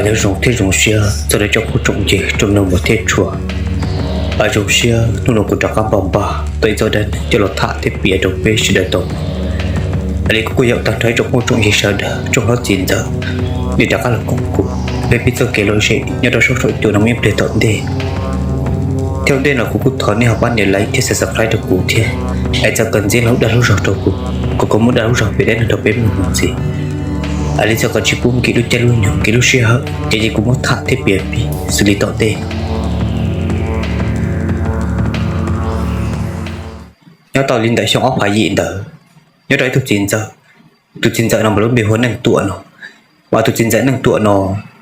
Nyob zoo thiab zoo siab txog rau tsoom phooj tsoom ywg tsoom mloog thiab tshua. Zoo siab hnub no kuv rov qab npaj npaj tau ib txoj dab neeg coj los tham thiab piav rau peb sawv daws tau mloog. Li kuv kuj yaum tag nrho ib tsoom phooj tsoom ywg sawv daws tsoom hlob txiv ntxawm nej rov qab los koom kuv, peb pib txoj kev lom zem nyob rau saum huab saum cua no mus ib pliag tom ntej. Thiab ua ntej no kuv kuj thov nej ho pab nias like thiab subscribe rau kuv thiab, es txhawm kom ntxiv lub dag lub zog rau kuv, kom kuv muaj dag lub zog piav dab neeg rau peb mloog mus ntxiv. Li txhawm kom tsis pub nkim lub caij lub nyoog nkim lub sij hawm ces cia kuv muab tham thiab piav pib xws li tom ntej. Nyob tau li ntawm xyoo ob phav yim ntawd, nyob rau ib tug txiv ntxawm, tus txiv ntxawm no mas lub npe hu ua Neej Tuam no, mas tus txiv ntxawm Neej Tuam no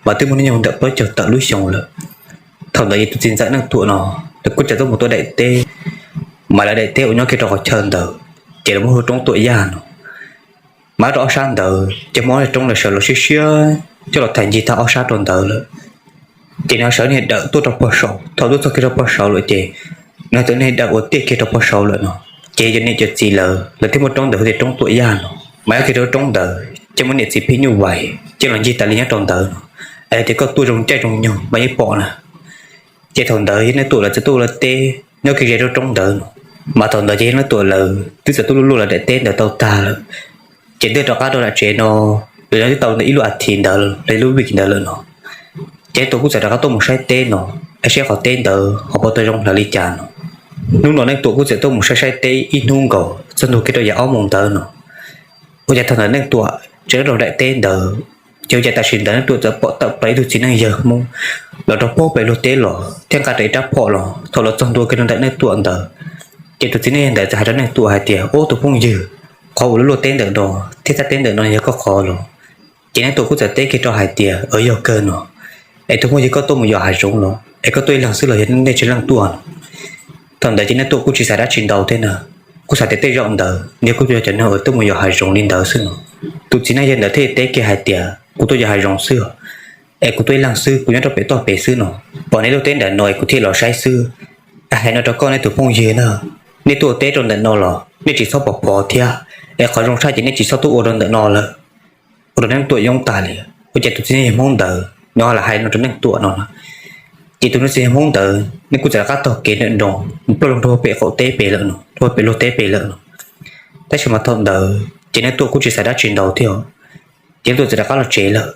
mas twb muaj hnub nyoog ntawm plaub caug tawm lub xyoo lawm. Thaum ntawd ces tus txiv ntxawm Neej Tuam no nws kuj txawm tuaj mus tua daim teb, mas lawv daim teb uas nyob kiag rau qhov chaw ntawd ces lawv muab hu ua roob Tuam Yaj no. Mas rau ob sab ntawd ces muaj ob roob lawv sawv los siab siab coj los thaiv ncig tag ob sab rau ntawd lawm. Ces nws sawv niag dawm tuaj rau pog saud, thaum tuaj txog kiag rau pog saud lawm ces nws txawm niag dawm ua tiaj kiag rau pog saud lawm no. Ces cov niam cov txiv lawv, lawv thiaj muab roob ntawd hu tias roob Tuam Yaj no. Mas nyob kiag rau roob ntawd ces muaj niam txiv phim nyuj vais coj los ncig tas li nyob rau ntawd no. Es tias koj tuaj zoo caij zoo nyoog mas yeej pom na. Ces thaum ntawd yog Neej Tuam lawv txawm tuaj ua lawv teb nyob kiag ze rau roob ntawd no. Mas thaum ntawd ces yog Neej Tuam lawv twb txawm tuaj luaj luaj lawv daim teb ntawd tau tag lawm. Ces twb rov qab rau nram tsev no, los nyob twb tau ntawm ib lub as thiv ntawd los ib lub vij ntawd lawm no. Ces Neej Tuam kuj txawm rov qab tuaj mus saib teb no, es saib qhov teb ntawd ho puas tau zoo hlawv li cas no. Hnub no Neej Tuam kuj txawm tuaj mus saib saib teb ib hnub nkaus txog ntua kiag rau yav ob moos ntawd no. Ua cas thaum ntawd Neej Tuam tseem nyob rau daim teb ntawd, ces ua cas tam sim ntawd Neej Tuam txawm pom tawm plaws ib tug txiv neej yawg Hmoob los rau puag pem luag teb los thiab nqa rawv ib rab phom los. Thaum los txog ntua kiag rau ntawm Neej Tuam ntawd, ces tus txiv neej yawg ntawd txawm hais rau Neej Tuam hais tias, Ub tus phooj ywg, qhov uas lub luaj teb ntawm no thiab txhab teb ntawm no yog koj qhov los? Ces Neej Tuam kuj txawm teb kiag rau hais tias, Aws, yog kawg no. Es tus phooj ywg, koj tuaj mus yos hav zoov los es koj tuaj ib leeg xwb los yog nej tsev neeg tuaj no? Thaum ntawd ces Neej Tuam kuj tsis xav dab tsi ntau thiab na, kuj xav tias tej zaum ntawd nws kuj yog cov neeg uas tuaj mus yos hav zoov li ntawd xwb no. Tus txiv neej yawg ntawd thiaj teb kiag hais tias, Kuv tuaj yos hav zoov xwb, es kuv tuaj ib leeg xwb, kuv nyob rau pem toj pem xwb no. Pom nej lub teb ntawm no es kuv thiaj los saib xwb. Hais no rau koj, nej tus phooj ywg na, nej tuaj teb rau ntawm no los nej tsis txhob pov pov thiab, es qhov zoo tshaj ces nej tsis txhob tuaj ua rau ntawm no lawm. Ua rau Neej Tuam yoob tag li, ua cas tus txiv neej yawg Hmoob ntawd nws ho lam hais no rau Neej Tuam no na. Ces tus txiv neej yawg Hmoob ntawd nws kuj txawm rov qab taug kev ntawm nroos mus ploj rau pem qaum teb pem lawm no, rau pem luag teb pem lawm no. Tab sis mas thaum ntawd ces Neej Tuam kuj tsis xav dab tsi ntau thiab, ces Neej Tuam txawm rov qab los tsev lawm.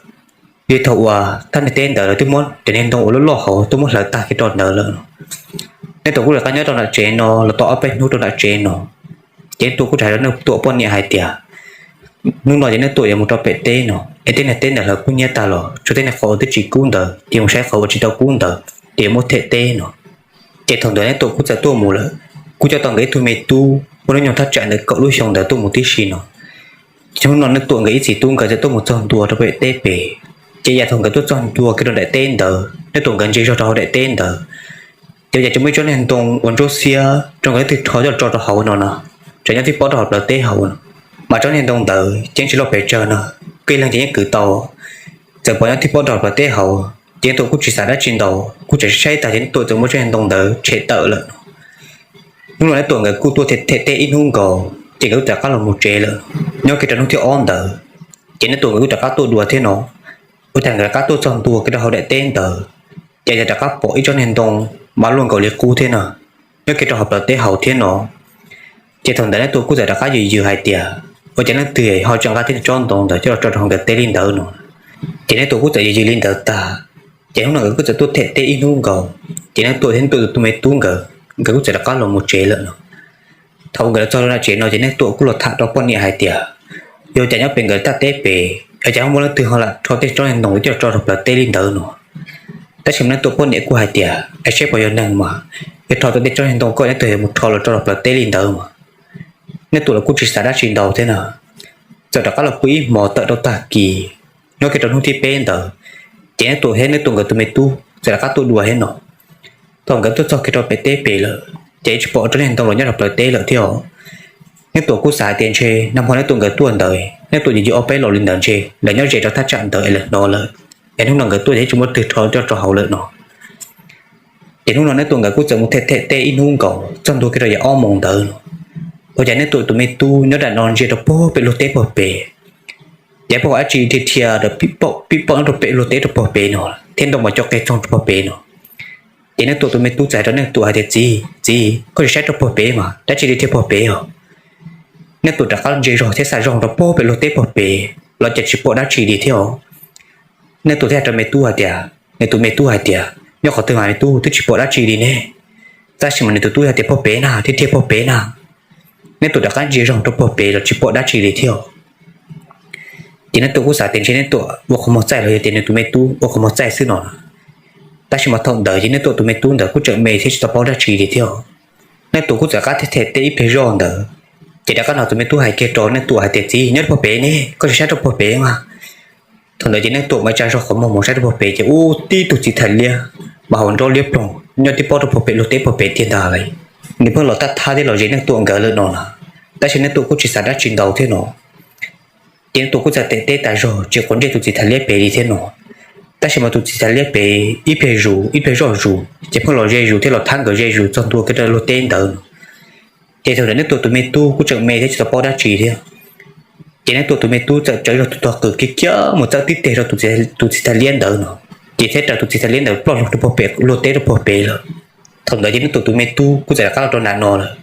Vim thaum uas thaj niag teb ntawd lawv twb muab cov niag ntoo uas loj loj hauv twb muab hlawv tag kiag rau ntawd lawm no. Neej Tuam kuj rov qab nyob rau nram tsev no los tau ob peb hnub rau nram tsev no, ces Neej Tuam kuj hais rau Neej Tuam poj niam hais tias, Hnub no ces Neej Tuam yuav mus rau pem teb no, es tej niag teb ntawd hlawv kub hnyiab tag los tshuav tej niag qhov uas twb tsis kub ntawd ces mus saib qhov uas tsis tau kub ntawd ces yuav muab them teb no. Ces thaum ntawd Neej Tuam kuj txawm tuaj mus lawm, kuj coj tau nkawd ib tug me tub muaj hnub nyoog thaj tsam ntawm kaum lub xyoo ntawd tuaj mus tib si no. Ces hnub no Neej Tuam nkawd ib txiv tub nkawd txawm tuaj mus txog ntua rau pem teb pem. Ces yav thaum nkawd tuaj txog ntua kiag rau daim teb ntawd, Neej Tuam nkawd ntsia zog rau hauv daim teb ntawd, ces ua cas tseem muaj ib tsob niag ntoo uas ntsuab xiab rau nkawd leej twg rho coj tso rau hauv no no, tseem nyob tib pob rau hauv plawv teb hauv no. Mas tsob niag ntoo ntawd ces yeej tsis loj pes tsawg no, koj ib leeg ces yeej kwv tau. Txawm pom nyob tib pob rau hauv plawv teb hauv, ces Neej Tuam kuj tsis xav dab tsi ntau, kuj tseem saib tag ces Neej Tuam txawm muab tsob niag ntoo ntawd tshem tawm lawm no. Hnub no Neej Tuam nkawd kuj tuaj them teb ib hnub nkaus ces nkawd kuj rov qab los mus tsev lawm. Nyob kiag rau hnub thib ob ntawd, ces Neej Tuam nkawd kuj rov qab tuaj dua thiab no. Ua cas nkawd rov qab tuaj txog ntua kiag rau hauv daim teb ntawd, ces rov qab pom ib tsob niag ntoo mas luaj nkaus li qub thiab no, nyob kiag rau hauv plawv teb hauv thiab no. Ces thaum ntawd Neej Tuam kuj txawm rov qab yws yws hais tias, Ua cas leej twg ho tseem nqa tib tsob ntoo ntawd coj los tso rau hauv nkawd teb li ntawd no? Ces Neej Tuam kuj txawm yws yws li ntawd tag, ces hnub no nkawd kuj txawm tuaj them teb ib hnub nkaus, ces Neej Tuam thiab Neej Tuam tus me tub nkawd, nkawd kuj txawm rov qab los mus tsev lawm no. Thaum nkawd los txog rau nram tsev no ces Neej Tuam kuj los tham rau poj niam hais tias, Yog cas nyob pem nkawd thaj teb pem, ua cas ho muaj leej twg ho lam rho tej tsob niag ntoo coj los tso rau plawv teb li ntawd no? Tab sis mas Neej Tuam poj niam kuj hais tias, Es saib puas yog neeg mas, yog rho tau tej tsob niag ntoo koj leej twg yuav mus rho los tso rau plawv teb li ntawd mas. Neej Tuam los kuj tsis xav dab tsi ntau thiab na, txawm rov qab los pw ib hmos tawm rau tag kis. Nyob kiag rau hnub thib peb ntawd, ces Neej Tuam thiab Neej Tuam nkawd tus me tub txawm rov qab tuaj dua thiab no. Thaum nkawd tuaj txog kiag rau pem teb pem lawm, ces tsis pom tsob niag ntoo los nyob rau plawv teb lawm thiab os. Neej Tuam kuj xav hais tias ntshe nag hmo Neej Tuam nkawd tuaj ntawd, Neej Tuam yws yws ob peb los li ntawd ntshe lawv nyob ze rau thaj tsam ntawd es lawv hnov lawm, es hnub no nkawd tuaj ces tsis muaj leej twg rho coj rau hauv lawm no. Ces hnub no Neej Tuam nkawd kuj txawm mus them them teb ib hnub nkaus txog ntua kiag rau yav ob moos ntawd no. Ua cas Neej Tuam tus me tub nyob nram no ntsia rau puag pem luag teb puag pem, Ces pom dab tsi dhia dhia pib pom nyob rau pem luag teb rau puag pem no, thiab ntoo mas co qe tsoog rau puag pem no. Ces Neej Tuam tus me tub txawm hais rau Neej Tuam hais tias, Txiv, txiv, koj tsis saib rau puag pem mas dab tsi li dhia puag pem os. Neej Tuam rov qab ntsia zog thiab xa zog rau puag pem luag teb puag pem los ces tsis pom dab tsi li thiab os. Neej Tuam thiaj hais rau me tub hais tias, nws tus me tub hais tias, Nyob qhov twg mas me tub, twb tsis pom dab tsi li ne. Tab sis mas nws tus tub hais tias, Puag pem na, dhia dhia puag pem na. Neej Tuam rov qab ntsia zog rau puag pem los tsis pom dab tsi li thiab. Ces Neej Tuam kuj xav tias ntshe Neej Tuam ua qhov muag txaij los yog tias nws tus me tub ua qhov muag txaij xwb no. Tab sis mas thaum ntawd ces Neej Tuam tus me tub ntawd kuj tseem me thiab tsis tau paub dab tsi li thiab. Neej Tuam kuj txawm qab them tej ib pliag zoj ntawd, ces rov qab hnov tus me tub hais kiag rau Neej Tuam hais tias, Txiv, nyob rau puag pem ne, koj tsis saib rau puag pem mas. Thaum ntawd ces Neej Tuam mam tsa zog qhov muag mus saib rau puag pem ces ub, tib tug txiv thais liab mas hauv nrob liab ploog nyob tib pob rau puag pem luag teb puag pem tiag ntag. Nws pheej los thab thab thiab los ze Neej Tuam nkawd lawm no na. Tab sis Neej Tuam kuj tsis xav dab tsi ntau thiab no. Ces Neej Tuam kuj txawm tem teb tas zog tsis quav ntsej tus txiv thais liab pem li thiab no. Tab sis mas tus txiv thais liab pem ib pliag zus ib pliag zoj zus ces pheej los ze zus thiab los thab nkawd ze zus txog ntua kiag rau luag teb ntawd no. Ces thaum ntawd Neej Tuam tus me tub kuj tseem me thiab tsis tau paub dab tsi thiab. Ces Neej Tuam tus me tub txawm tsawv zog tus tog qws kiag kiag mus txawb tib teg rau tus txiv thais liab ntawd no, ces thiaj raws tus txiv thais liab ntawd ploj loo rau puag pem luag teb rau puag pem lawm. Thaum ntawd ces Neej Tuam tus me tub kuj txawm rov qab los rau nram no lawm.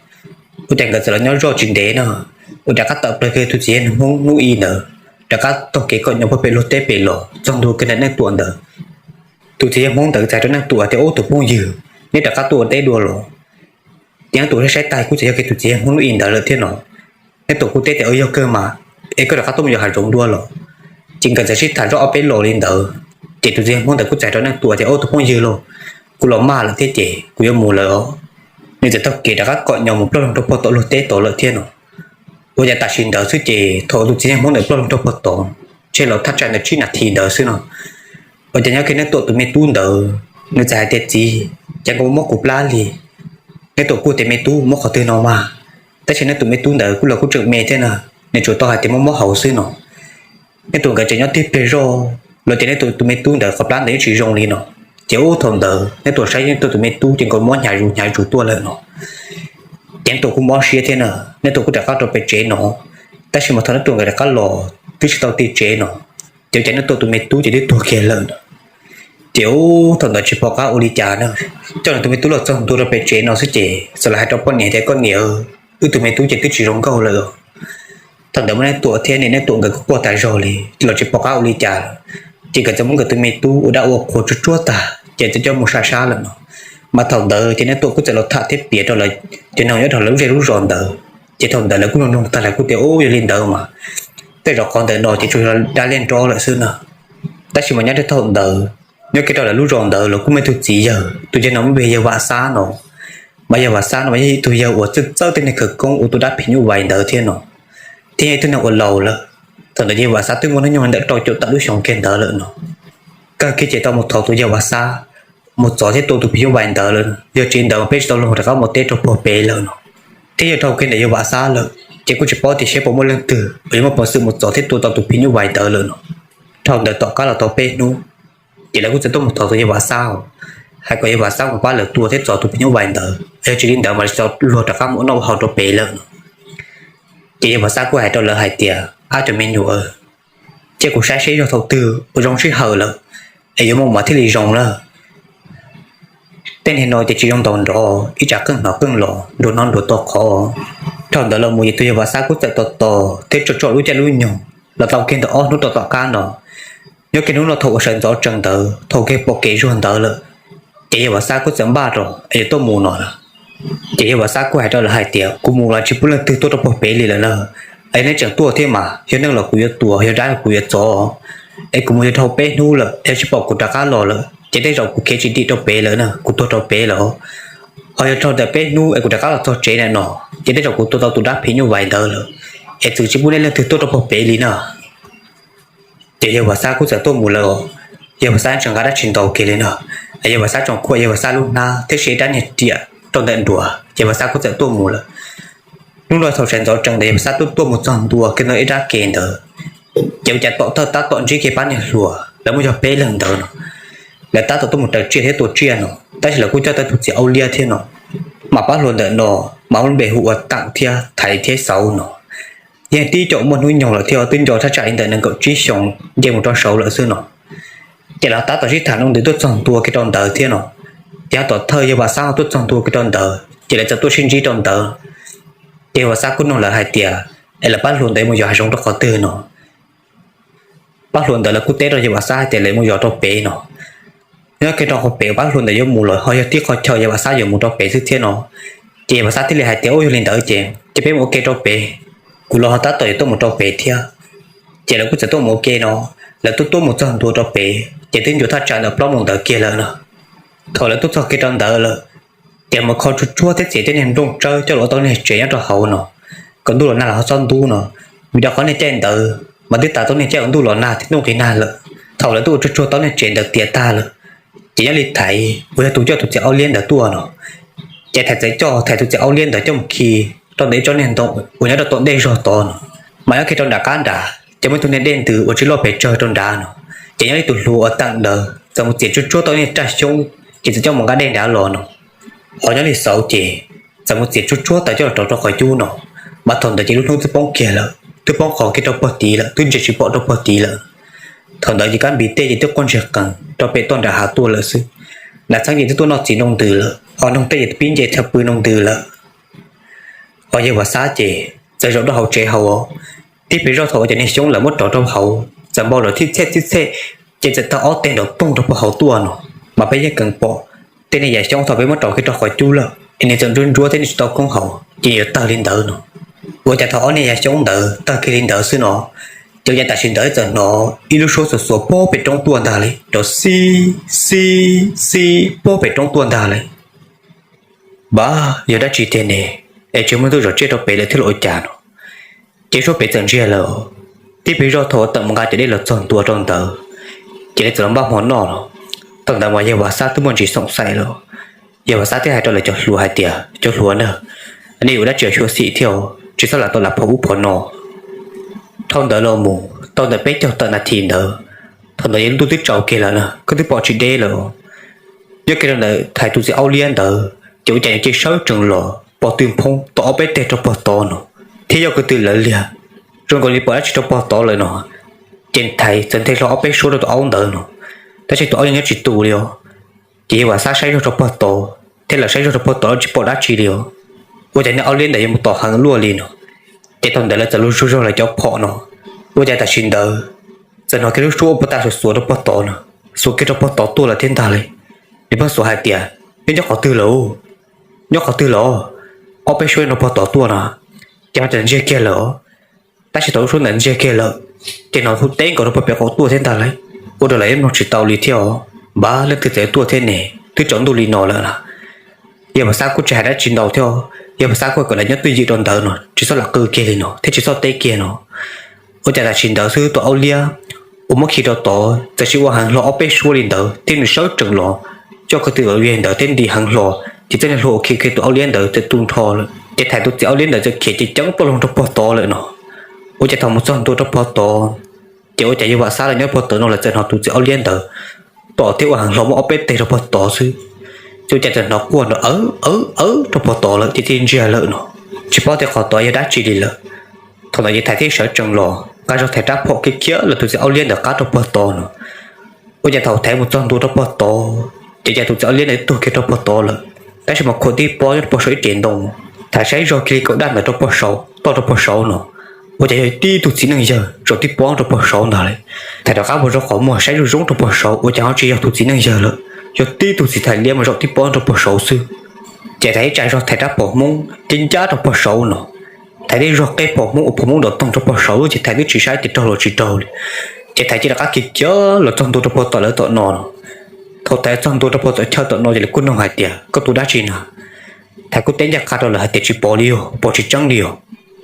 Ua cas nkawd txawm los nyob zoj tsis ntev no, ua rov qab tawm plaws kiag tus txiv yawg Hmoob hnub i ntawd rov qab taug kev kom nyo puag pem luag teb pem los txog ntua kiag ntawm Neej Tuam ntawd. Tus txiv yawg Hmoob ntawd txawm hais rau Neej Tuam tias, Ub, tus phooj ywg, neb rov qab tuaj ua teb dua los? Ces Neej Tuam saib saib taig kuj txawm yog kiag tus txiv yawg Hmoob hnub i ntawd lawm thiab no. Neej Tuam kuj teb tias, Ua, yog kawg mas, es koj rov qab tuaj mus yos hav zoov dua los? Ces nkawd txawm sib tham zoj ob peb los li ntawd. Ces tus txiv yawg Hmoob ntawd kuj txawm hais rau Neej Tuam tias, Ub, tus phooj ywg lauj, kuv los maj lawm thiab ces kuv yuav mus lawm os. Nws txawm taug kev rov qab kom nyo mus ploj loo rau puag tom luag teb tod lawm thiab no. Ua cas tam sim ntawd xwb ces thaum tus txiv yawg Hmoob ntawd ploj loo rau puag tod, ntshe los thaj tsam ntawd tsib nas this ntawd xwb no, ua cas nyob kiag Neej Tuam tus me tub ntawd nws txawm hais tias, Txiv, cas koj muab kuv plab li? Neej Tuam kuj tias, Me tub, muab qhov twg no mas? Tab sis Neej Tuam me tub ntawd kuj los kuj tseem me thiab na, nws tsuas tau hais tias muab muab hauv xwb no. Neej Tuam nkawd tseem nyob tib pliag zoj los ces Neej Tuam tus me tub ntawd qhov plab ntawd yeej tsis zoo li no. Ces ub, thaum ntawd Neej Tuam saib Neej Tuam tus me tub ces nkawd mob hnyav zus hnyav zus tuaj lawm no. Ces Neej Tuam kuj mob siab thiab na, Neej Tuam kuj rov qab rau pem tsev no. Tab sis mas thaum Neej Tuam nkawd rov qab los twb tsis tau ti tsev no, ces ua cas Neej Tuam tus me tub ces twb tuag kiag lawm no. Ces ub, thaum ntawd tsis pom qab ua li cas na, coj nws tus me tub los txog ntua rau pem tsev no xwb ces txawm los hais rau poj niam tias, Koj niam, wb tus me tub ces twb tsis zoo nkauj lawm. Thaum ntawd muaj Neej Tuam thiab niam Neej Tuam nkawd kuj quaj tas zog li los tsis pom qab ua li cas lawm. Ces nkawd txawm muab nkawd tus me tub ua dab ua qhua tsuag tsuag tag ces txawm coj mus sab sab lawm no. Mas thaum ntawd ces Neej Tuam kuj txawm los tham thiab piav rau lawv cov neeg nyob rau lawv lub zej lub zos ntawd. Ces thaum ntawd lawv kuj mloog mloog tag lawv kuj tias, Ub, yog li ntawd mas tej zaum qhov ntawm no ces tsuas yog dab liaj nrob lawm xwb na. Tab sis mas nyob rau thaum ntawd nyob kiag rau lawv lub zos ntawd los kuj muaj ib tug txiv yawg, tus yawg no muaj npe yawg Vam Xab no. Mas yawg Vam Xab no mas yog ib tug yawg uas txawj txawj tej neeg khawv koob ua tus dab phim nyuj vais ntawd thiab no, thiab yog ib tug neeg uas laus lawm. Thaum ntawd yawg Vam Xab twb muaj hnub nyoog ntawm rau caum tawm lub xyoo kiag ntawd lawm no. Kawg kiag ces tau mus thov tus yawg Vam Xab mus txov thiab tua tus phim nyuj vais ntawd lawm, yog tsis li ntawd mas peb tsis tau luag rov qab mus teb rau puag pem lawm no. Thiab yog dhau kiag ntawm yawg Vam Xab lawm ces kuj tsis paub tias seb puas muaj leej twg uas yuav muaj peev xwm mus txov thiab tua tau tus phim nyuj vais ntawd lawm no. Dhau ntawd tom qab los tau peb hnub, ces lawv kuj txawm tuaj mus thov tus yawg Vam Xab, hais kom yawg Vam Xab mus pab lawv tua thiab txov tus phim nyuj vais ntawd, yog tsis li ntawd mas tsis tau luag rov qab mus ua noj ua haus rau pem lawm no. Ces yawg Vam Xab kuj hais rau lawv hais tias, Ab, cov me nyuam, cia kuv saib seb yog thaum twg uas zoo sij hawm lawm es yuav mus mas thiaj li zoo lawm. Tej niag no ces tsis zoo ntaus nrov, ib tsam qeej hnov qeej los, nruas hnov nruas to qhov. Dhau ntawd los mus ces tus yawg Vam Xab kuj txawm tos tos thiab tso tso lub caij lub nyoog los tau kiag ntawm ob hnub rau tom qab no. Nyob kiag hnub no thaum uas sawv ntxov tsees ntawd, thaum kiag pom kev zuag ntawd lawm, ces yawg Vam Xab kuj txawm npaj rau es yuav tuaj mus no lawm. Ces yawg Vam Xab kuj hais rau lawv hais tias, Kuv mus los tsis pub leej twg tuaj rau puag pem li lawm na. Es neb tseem tuaj thiab mas, yog neeg los kuv yuav tua, yog dab los kuv yuav txov. Es kuv mus yuav dhau peb hnub lawm, yog tsis pom kuv rov qab los lawm ces tej zaum kuv khiav tsis dim rau pem lawm na, kuv tuag rau pem lawm. Ho yog dhau ntawm peb hnub es kuv rov qab los txog tsev na no, ces tej zaum kuv tua tau tus dab phim nyuj vais ntawd lawm, es txwv tsis pub nej leej twg tuaj rau puag pem li na. Ces yawg Vam Xab kuj txawm tuaj mus lawm. Yawg Vam Xab tseem nqa dab tsi ntau kiag li no, yawg Vam Xab tseem khuam yawg Vam Xab lub hnab thiab siv dab niag riam rau ntawm nruas, ces Vam Xab kuj txawm tuaj mus lawm. Hnub no thaum sawv ntxov tsees ntawd yawg Vam Xab tuaj tuaj mus txog ntua kiag ntawm ib rab ke ntawd, ces ua cas tom thawj tab tom ntsib kiag pab niag hluas, lawv muaj yog peb leeg ntawd no. Lawv tab tom tuaj mus raws tsiaj thiab tua tsiaj no, tab sis lawv kuj coj tau tus txiv aub liab thiab no. Mas pab hluas ntawm no mas muaj lub npe hu ua Tam thiab Thaiv thiab Xauv no. yeej tib co muaj hnub nyoog lawm thiab twb nco thaj tsam li ntawm nees nkaum tsib xyoos nce mus rau saud lawm xwb no. Ces lawv tab tom sib tham nroo ntws tuaj txog ntua kiag rau ntawd thiab no, ces ho tom thawj yawg Vam Xab ho tuaj txog ntua kiag rau ntawd ces lawv txawm tuaj sib ntsib rau ntawd. Ces yawg Vam Xab kuj nug lawv hais tias es lawv pab hluas ntawd mus yos hav zoov rau qhov twg no. Pab hluas ntawd lawv kuj teb rau yawg Vam Xab hais tias lawv mus yos rau pem no. Nyob kiag rau qhov pem pab hluas ntawd yuav mus los ho yog tib qho chaw yawg Vam Xab yuav mus rau pem xwb thiab no. Ces yawg Vam Xab thiaj li hais tias ua yog li ntawd ces ces peb mus ua ke rau pem, kuv los ho tab tom yuav tuaj mus rau pem thiab. Ces lawv kuj txawm tuaj mus ua ke no, lawv tuaj tuaj mus txog ntua rau pem ces twb ncuav thaj tsam ntawm plaub moos ntawd kiag lawm no. Thaum lawv tuaj txog kiag rau ntawd lawm, ces mus kho tsuag tsuag thiab txiav tej niag nplooj tsawb coj los ua tau niag tsev nyob rau hauv no, kom ntuj los nag los ho txhob ntub no. Vim rau qhov niag caij ntawd mas twb tas tau niag caij uas ntuj los nag thiab ntuj nqis nag lawm. Thaum lawv tuaj ua tsuag tsuag tau niag tsev ntawd tiav tag lawm, ces nyob li Thaiv uas yog tus coj tus txiv aub liab ntawd tuaj no, ces Thaiv txawm coj Thaiv tus txiv aub liab ntawd coj mus khi rau ntawm ib tsob niag ntoo uas nyob rau tom ntej zog tod no. Mas nyob kiag rau nram qab nrad ces muaj ib tug niag dej ntws uas tsis loj pes tsawg rau nrad no. Ces nyob li tus hluas uas teem ntawd txawm mus txiav tsuag tsuag tau niag raj xyoob, ces txawm coj mus nqa dej nrad los no. Ho nyob li Xauv ces txawm mus txiav tsuag tsuag tawm coj los rau rau qhov cub no. Mas thaum ntawd ces lub hnub twb poob kiag lawm, twb poob qho kiag rau puag tid lawm, twb ntsia tsis pom rau puag tid lawm. Thaum ntawd ces kab npis tej ces twb quaj ntsiag qees rau pem toj nram hav tuaj lawm xwb. Nam Txheeb ces twb tuaj noj txiv nroo ntws lawm, ho noog tej ces pib nce thaj pw nroo ntws lawm. Ho yawg Vam Xab ces txawm zaum rau hauv tsev hauv. Tib pliag zoj thaum uas cov niag xyoob lawv muab rov rau hauv txawm npau zom thib txhej thib txhej, ces txawm tag ob teg nrov toog rau puag hauv tuaj no. Mas peb yeej kheev pom tej niag yam xyoob thaum peb muab rov kiag rau qhov cub lawm es nws txawm ntsuab ntsuab thiab nws tsis tau koob hauv ces yuav tawg li ntawd no. Ua cas thaum ob niag yam xyoob ntawd tawg kiag li ntawd xwb no, ces ua cas tam sim ntawd txawm hnov ib lub suab xuav xuav pob pem roob tuaj ntag li, rov xib xib xib pob pem roob tuaj ntag li. Npab, yog dab tsi tiag ne? Es tsis muaj neeg tuaj zom tsiaj rau pem lawm thiab los ua cas no? Ces suab pem txawm ntsiag lawm. Tib pliag zoj thaum uas tawm mus nqa cov dej los txog ntua rau ntawd, ces lawv txawm los npaj hmo noj los. Thaum ntawd mas yawg Vam Xab twb muaj ntsis xoom xaim lawm. Yawg Vam Xab thiaj hais rau lawv cov hluas hais tias, cov hluas na, nej yuav ua dab tsi xyuam xim thiab, tsis txhob lam tau lam phom ub phom no. Dhau ntawd los mus tau ntawm peb caug tawm nas this ntawd, thaum ntawd yog lub ntuj twb tsaus kiag lawm na, koj twb pom tsis deb lawm. Nyob kiag rau ntawm Thaiv tus txiv aub liab ntawd ces ua cas nws cia li sawv tsees los pom tw nphoob tau ob peb teg rau puag tod no, thiab yog ko tw lawv liag, zoo nkaus li pom dab tsi rau puag tod lawm no. Ces Thaiv txawm nthe hlo ob peb suab rau tus aub ntawd no, tab sis tus aub yeej nyob tsis tu li os. Ces yawg Vam Xab saib zog rau puag tod thiab lawv saib zog rau puag tod los tsis pom dab tsi li os. Ua cas niag aub liab ntawd yuav mus tom heev luaj li no? Ces thaum ntawd lawv txawm los zuag zog lawv cov phom no, ua cas tam sim ntawd txawm hnov kiag lub suab ua puag ta xuav xuav rau puag tod no, xuav kiag rau puag tod tuaj lawm thiab ntag li. Nws pheej xuav hais tias, nyob nyob qhov twg lawm? Nyob qhov twg los? Ob peb suab rau puag tod tuaj no. Ces ho txawm ntsiag kiag lawm os. Tab sis thaum lub suab ntawd ntsiag kiag lawm, ces hnov hu teb nkaus rau puag pem qaum tuaj thiab ntag lauj. Ua rau lawv yeej mloog tsis tau li thiab os. Npab, leej twg txawm tuaj thiab ne? Twb tsaus ntuj li no lawm na. Yawg Vam Xab kuj tsis hais dab tsi ntau thiab, yawg Vam Xab kuj kom lawv nyob twj ywm rau ntawd no, tsis txhob lam qw kiag li no thiab tsis txhob teb kiag no. Ua cas tam sim ntawd xwb tus aub liab uas muab khi rau tod txawm sis ua heev hlo ob peb suab li ntawd thiab nws sawv tsees los coj ko tw uas vig ntawd thiab nti heev hlo, ces txoj niag hlua uas khi kiag tus aub liab ntawd txawm tu nrho lawm. Ces Thaiv tus txiv aub liab ntawd txawm khiav ceev ceev ploj loo rau puag tod lawm no. Ua cas thaum mus txog ntua rau puag tod, ces ua cas yawg Vam Xab lawv nyob puag tod no lawv txawm hnov tus txiv aub liab ntawd tom thiab ua heev hlo muaj ob peb teg rau puag tod xwb. Ces ua cas txawm hnov quaj nrov awv awv awv rau puag tod lawm ces thiaj ntsiag lawm no. Tsis paub tias qhov tod yog dab tsi li lawm. Thaum ntawd ces Thaiv thiaj sawv tsees los nqa zog Thaiv rab phom khiav khiav los tus txiv aub liab ntawd qab rau puag tod no. Ua cas thaum Thaiv mus txog ntua rau puag tod, ces cas tus txiv aub liab ntawd tuag kiag rau puag tod lawm. Tab sis mas khuam tib pob nyob rau puag saum ib rev ntoo. Thaiv saib zog kiag li kaum daj ntawd rau puag saum, toj rau puag saum no, ua cas yog tib tug txiv neej yawg zaum tib pob rau puag saum ntag li. Thaiv rov qab mus rau qhov muag saib zoo zoo rau puag saum ua cas ho tsis yog tus txiv neej yawg lawm, yog tib tug txiv thais liab mas zaum tib pob rau puag saum xwb. Ces Thaiv ib tsa zog Thaiv rab phom hmoob cab ncab rau puag saum no. Thaiv thiaj zog qeb phom hmoob uas phom hmoob nrov toog rau puag saum ces Thaiv twb tsis saib tias raug los tsis raug li. Ces Thaiv cia li rov qab khiav khiav los txog ntua rau puag tom lawv tom no no. Thaum Thaiv txog ntua rau puag tom chaw tom no ces lawv kuj nug hais tias, koj tua dab tsi na? Thaiv kuj teb ncaj qha rau lawv hais tias, tsis pom li os, pom tsis tseeb li os.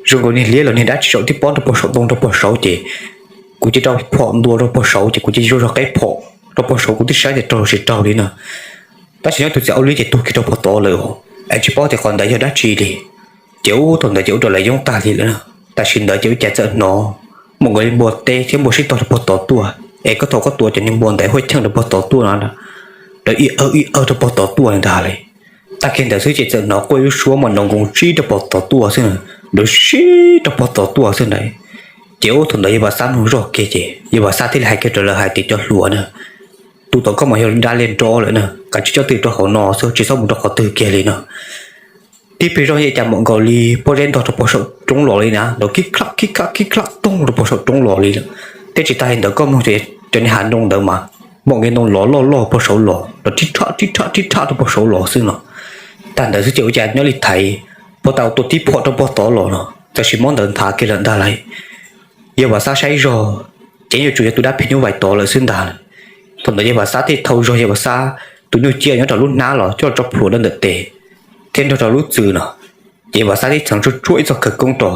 Zoo nkaus niag liab los niag dab tsi zaum tib pob rau puag saum ntoo rau puag saum ces kuv cia li rau phom ntua rau puag saum ces kuv cia li zog zog qeb phom rau puag saum, kuv twb saib tias raug los tsis raug li na. Tab sis nyob tus txiv aub liab ces tuag kiag rau puag tod lawm os. Es tsis paub tias qhov ntawd yog dab tsi li. Ces ub thaum ntawd ces ua rau lawv yoob tag li lawm na. Tam sim ntawd ces ua cas txawm hnov mus nkaus li npua teb thiab npua sib tog rau puag tod tuaj, es koj thaum koj tua cov niag npua ntawd huaj cheej rau puag tod tuaj no, lawv ib awg ib awg rau puag tod tuaj li ntag li. Tag kis ntawd xwb ces txawm hnov quaj ib lub suab mas nrov nkoos tsib rau puag tod tuaj xwb na. nrov sib rau pog tod tuaj xwb ntag. Ces ub thaum ntawd yawg Vam Xab mloog zoj kiag ces yawg Vam Xab thiaj li hais kiag rau lawv hais tias cov hluas na, tus tom koj mas yog dab liag nrov lawm na, kav tsij coj tw rau hauv no xwb tsis txhob mus rau qhov twg kiag li no. Tib pliag zoj yeej cas mam nkaus li pob zeb ntog rau pog saum roob los li na, nrov khib khlaj khib khlaj khib khlaj toog rau pog saum roob los li lawm. Thiab tsis tas li ntawd koj mloog cov niag hav ntoo ntawd mas mam nqe ntoo lov loj loj pog saud los, nrov rhib rhab rhib rhab rhib rhab rau pog saud los xwb no. Tag ntawd xwb ces ua cas nyob li thaiv, pog tas ua tua tib phom rau pog tod los no, txawm sim mob ntawd nthav kiag lawm ntag lauj. Yawg Vam Xab saib zog ces yuav tsum yog tus dab phim nyuj vais tod lawm xwb ntag. Thaum ntawd yawg Vam Xab thiaj thau zog yawg Vam Xab tus nyuj ciab nyob rau lub hnab los coj los tso plhuav rau ntawm tes thiab nrog rau lub txwm no. Ces yawg Vam Xab thiaj txheev tsuag tsuag ib txoj khawv koob rau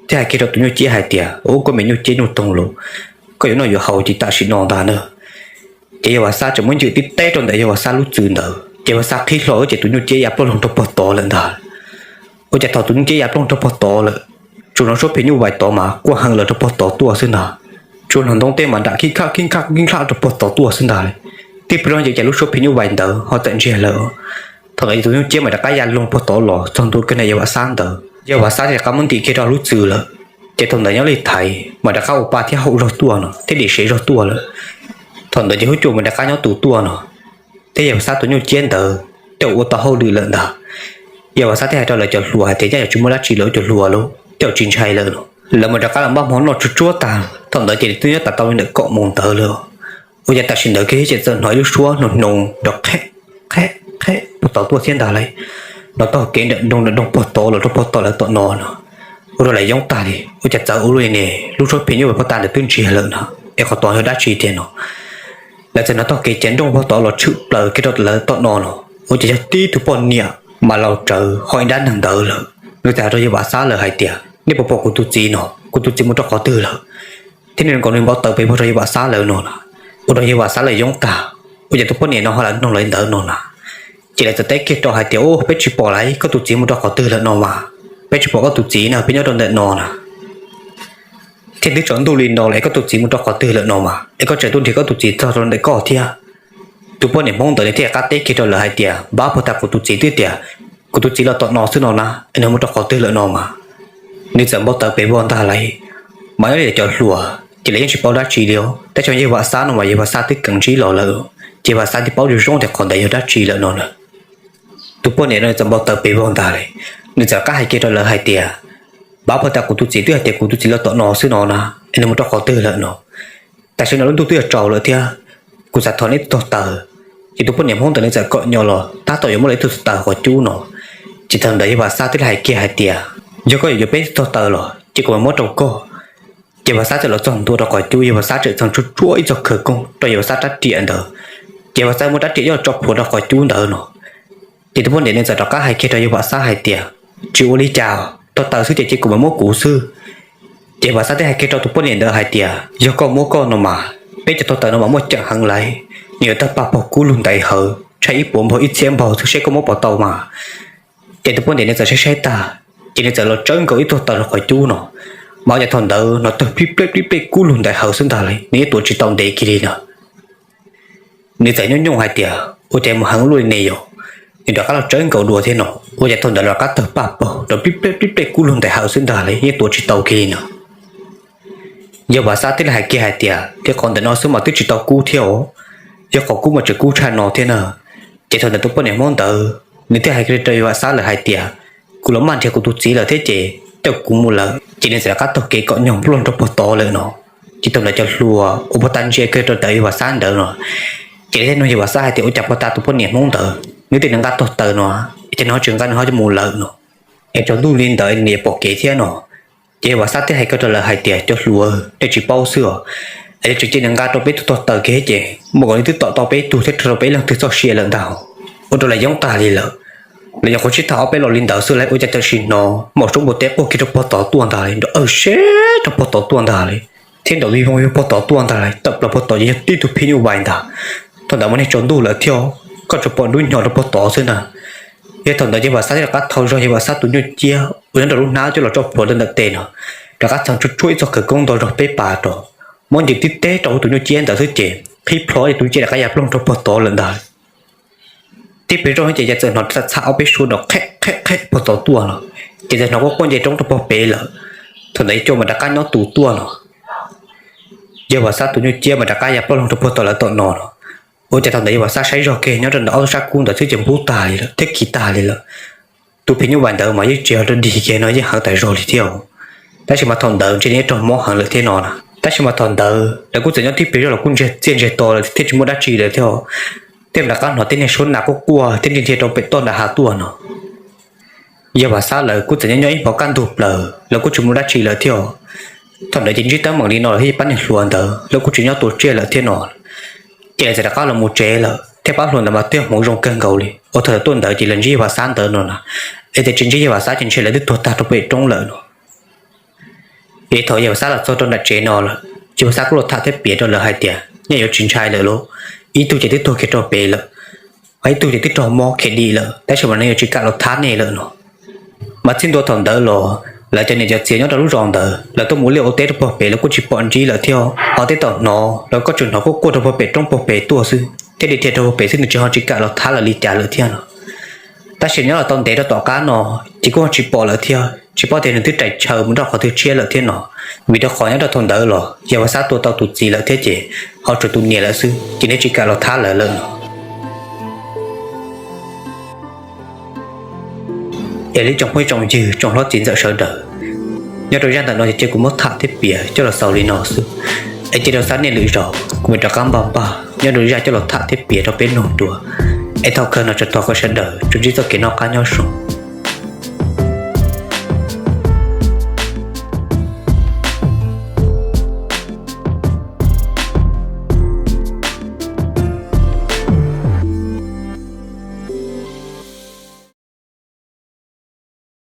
thiab hais kiag rau tus nyuj ciab hais tias, Ub, koj me nyuj ciab nyuj toog los, koj yuav noj yuav haus ces tam sim no ntag na. Ces yawg Vam Xab tseem muab ncwm tib teb rau ntawm yawg Vam Xab lub txwm ntawd ces Vam Xab qhib hlo ces tus nyuj ciab ya ploog loo rau pog tod lawm ntag. Ua cas thaum tus nyuj ciab ya ploog rau pog tod lawm, tsuas hnov suab phim nyuj vais tod mas quaj heev lawm rau pog tod tuaj xwb ntag. Tsuas hnov ntoo tej mas nram khib khlaj khib khlaj khib khlaj rau pog tod tuaj xwb ntag. Tib pliag zoj ces ua cas lub suab phim nyuj vais ntawd ho txawm ntsiag lawm. Thaum ntawd tus nyuj ciab mas rov qab ya loo pog tod los txog ntua kiag ntawm yawg Vam Xab ntawd, yawg Vam Xab thiaj rov qab muab ntim kiag rau lub txwm lawm. Ces thaum ntawd nyob li thaiv mas rov qab ua pa thiab haum zog tuaj no thiab dim sev zog tuaj lawm. Thaum ntawd ces huab cua mas rov qab nyob tus tuaj no thiab yawg Vam Xab tus nyuj ciab ntawd tej zaum ua tau hauj lwm lawm ntag. Yawg Vam Xab thiaj hais rau lawv cov hluas hais tias, Nyaj yuav tsis muaj dab tsi lawm ua cov hluas lauj, tej zaum tsis ntshai lawm no. Lawv mas rov qab los npaj hmo noj tsuag tsuag tag, thaum ntawd ces twb nyob tas tau li ntawm kaum moos ntawd lawm. Ua cas tam sim ntawd kiag ces txawm hnov ib lub suab hnoos hnoos nrov qheb qheb qheb pog tod tuaj thiab ntag lauj. Hnov taug kev nram nroog nram nroog pog tod los rau pog tod lawv tom no no. Ua rau lawv yoob tag li, ua cas txawv ua luaj li ne, lub suab phim nyuj vais pog tas ntawd twb ntsiag lawm no, es qhov tod yog dab tsi tiag no. Lawv txawm hnov taug kev cav nrooj pog tod los tshwm plaws kiag rau lawv tom no no, ua cas yog tib tug poj niam mas laus rawv ho ib dab neeg ntawd lawm. Nws txawm hais rau yawg Vam Xab lawv hais tias, Nej puas pom kuv tus txiv no, kuv tus txiv mus rau qhov twg lawm? Thiab nws nkaus nws npau taws pes vog rau yawg Vam Xab lawv no na. Ua rau yawg Vam Xab lawv yoob tag, ua cas tus poj niam no ho lam noog lawv li ntawd no na. Ces lawv txawm teb kiag rau hais tias, Ub, peb tsis pom lauj, koj tus txiv mus rau qhov twg lawm no mas? Peb tsis pom koj tus txiv na, peb nyob rau ntawm no na. Thiab twb tsaus ntuj li no lawm es koj tus txiv mus rau qhov twg lawm no mas es koj tseem tuaj nrhiav koj tus txiv txog rau ntawm koj thiab? Tus poj niam Hmoob ntawd nws thiaj rov qab teb kiag rau lawv hais tias, Npab pog tas kuv tus txiv twb tias kuv tus txiv los tom no xwb no na, es nws mus rau qhov twg lawm no mas? Nws txawm npau taws pes vog ntag lauj. Mas nyob li cov hluas ces lawv yeej tsis paub dab tsi li os, tab sis yawg Vam Xab no mas yawg Vam Xab twb kheev ntsib los lawm, ces Vam Xab thiaj paub zoo zoo tias qhov ntawd yog dab tsi lawm no na. Tus poj niam no nws txawm npau taws pes vog ntag lauj. Nws txawm rov qab hais kiag rau lawv hais tias, Npab pog tas kuv tus txiv twb hais tias kuv tus txiv los tom no xwb no na, es nws mus rau qhov twg lawm no? Tam sim no lub ntuj twb yuav tsaus lawm thiab, kuv xav thov nej ib tug tog taws. Ces tus poj niam Hmoob ntawd nws txawm kom nyo los tab tom yuav muab lawv ib tug tog taws qhov cub no. Ces thaum ntawd yawg Vam Xab thiaj li hais kiag hais tias, Yog koj yuav yuav peb tug tog taws los ces kuv mam muab rau koj. Ces Vam Xab txawm los txog ntua rau qhov cub, yawg Vam Xab txawm txheev tsuag tsuag ib txoj khawv koob rau yawg Vam Xab rab riam ntawd. Ces Vam Xab muab rab riam coj tso plhuav rau qhov cub ntawd no. Ces tus poj niam nws txawm rov qab hais kiag rau yawg Vam Xab hais tias, Tsis ua li cas, tog taws xwb ces cia kuv mam muab kuv xwb. Ces Vam Xab thiaj hais kiag rau tus poj niam ntawd hais tias, Yog koj muab koj no mas, peb cov tog taws no mas muaj ceem heev lauj, nws yuav tawg pag paug kub lug ntais hawv, tshaib ib puas npaug ib txhiab npaug xwb seb koj muab puas tau mas. Ces tus poj niam nws txawm saib saib tag, ces nws txawm los tsawb nkaus ib tug taws rau qhov cub no, mas ua cas thaum ntawd hnov tawg plib pleb plib pleb kub lug ntais hawv xwb ntag lauj, nws yeej tuav tsis tau ntev kiag li no. Nws txawm nyooj nyooj hais tias, Ua cas mus heev luaj li ne yom? Nws rov qab los tsawb nkaus dua thiab no, ua cas thaum ntawd rov qab tawg pag paug rau plib pleb plib pleb kub lug ntais hawv xwb ntag lauj, yeej tuav tsis tau kiag li no. Yawg Vam Xab thiaj li hais kiag hais tias, Thiab qhov ntawm no xwb mas twb tsis tau kub thiab os, yog qhov kub mas tseem kub tshaj no thiab na. Ces thaum ntawd tus poj niam Hmoob ntawd nws thiaj hais kiag rau yawg Vam Xab lawm hais tias, Kuv los maj nrhiav kuv tus txiv lawm thiab ces coj kuv mus lawm. Ces nws txawm rov qab taug kev kom nyog nplooj rau pog tod lawm no. Ces thaum ntawd cov hluas uas puag ta ntsia kiag rau ntawm yawg Vam Xab ntawd no, ces lawv thiaj nug yawg Vam Xab hais tias, Ua cas puag ta tus poj niam Hmoob ntawd nws tias nws nqa tog taws no, es cas nws ho tsis nqa nws ho mus lawm no? Es tsaus ntuj li ntawd nws yuav pom kev thiab no? Ces yawg Vam Xab thiaj hais kiag rau lawv hais tias, Cov hluas, nej tsis paub xwb os, es tseem cia nws nqa rau peb tug tog taws kiag ces muaj nkaus li twb tom tau peb tug thiab rau peb leej twg txoj sia lawm ntag. Ua rau lawv yoob tag li lawm. Lawv nyuam qhuav sib tham ob peb los li ntawd xwb lawv ua cas txawm sim hnov maum soob npua teb quaj kiag rau pog tod tuaj ntag li, nrov awj seb rau pog tod tuaj ntag li, thiab nrov vij voog vij pog tod tuaj ntag li, tawm plaws pog tod ces yog tib tug phim nyuj vais ntag. Thaum ntawd mas niag tsaus ntuj lawm thiab, koj tsuas pom nruab hnyo rau pog tod xwb ntag. Yog thaum ntawd yawg Vam Xab thiaj rov qab thau zog yawg Vam Xab tus nyuj ciab uas nyob rau lub hnab coj los tso plhuav rau ntawm tes no, rov qab txheev tsuag tsuag ib txoj khawv koob nto zog peb pas rau, muab ncwm tib teb rau hauv tus nyuj ciab ntawd xwb ces qhib plho ces tus ciab rov qab ya ploog rau pog tod lawm ntag. Tib pliag zoj ces cas txawm hnov txham ob peb suab nrov qheb qheb qheb pog tod tuaj los, Ces txawm hnov quaj quaj nce roob rau puag pem lawm. Thaum ntawd Yawg Cua mas rov qab nyob tus tuaj no, Yawg Vam Xab tus nyuj ciab mas rov qab ya plaub leeg rau puag tom lawv tom no no. Ua cas thaum ntawd Yawg Vam Xab saib zog kiag nyob rau ntawm ob tug sab kub ntawd xwb ces npub tag li lawm thiab khi tag li lawm. Tus phim nyuj vais ntawd mas yeej tsis yog rau dig kiag no, yeej heev tas zog li thiab. Tab sis mas thaum ntawd ntshe nws raug mob heev lawm thiab no na. Tab sis mas thaum ntawd lawv kuj txawm nyob tib pliag zog los kuj ntsiag txiaj ntsiag to lawm thiab tsis muaj dab tsi lawm thiab. Thiab rov qab hnov tej niag suab nas quaj quaj thiab nrhiav nrhiav rau pem toj nram hav tuaj no. Yawg Vam Xab lawv kuj txawm nyob nyob ib hmos kaj ntug plaws, lawv kuj tsis muaj dab tsi lawm thiab. Thaum ntawd ces ntsib teeb meem li no lawm thiab pab niag hluas ntawd lawv kuj tsis nyob tua tsiaj lawm thiab no. Ces lawv txawm rov qab los mus tsev lawm thiab pab hluas ntawd mas twb yog hmoov zoo kawg nkaus li. Ua thaum tuaj ntawd ces lawv ntsib Yawg Vam Xab ntawd no na, es tias tsis ntsib Yawg Vam Xab ces ntshe lawv twb tuag tag rau pem roob lawm no. Ces thaum Yawg Vam Xab los txog rau nram tsev no lawm, Yawg Vam Xab kuj los tham thiab piav rau lawv hais tias nej yuav tsis ntshai lawm lauj, ib tug ces twb tuag kiag rau pem lawm, ho ib tug ces twb raug mob khiav dim lawm, tab sis mas nws yuav tsis kam los thab nej lawm no. Mas txij ntua thaum ntawd los lawv cov niam cov txiv nyob rau lub zos ntawd lawv tuaj mus ua liaj ua teb rau puag pem lawv kuj tsis pom ntsib lawm thiab. Ho tej thaum hnov lawv kuj tsuas hnov quaj quaj rau puag pem roob puag pem tuaj xwb, thiab dhia dhia rau puag pem xwb, nws tsis ho tsis kam los thab lawv li cas lawm thiab no. Tab sis nyob los tau ntev rau tom qab no ces kuj ho tsis pom lawm thiab, tsis paub tias nws twb rais chaw mus nyob qhov twg tshiab lawm thiab no. Vim rau qhov nyob rau thaum ntawd los Yawg Vam Xab tua tau tus txiv lawm thiab ces ho tshuav tus niam lawm xwb, ces nws tsis kam los thab lawv lawm no. Es li tsoom phooj tsoom ywg tsoom hlob txiv ntxawm sawv daws, nyob rau zaj ntawm no ces cia kuv muab tham thiab piav coj los xaus li no xwb. Es cia rau sab nej lwm zaus kuv mam rov qab npaj npaj nyob rau zaj coj los tham thiab piav rau peb mloog dua. Es thaum kawg no tsuas thov kom sawv daws tsuas ntsib txoj kev noj qab nyob zoo.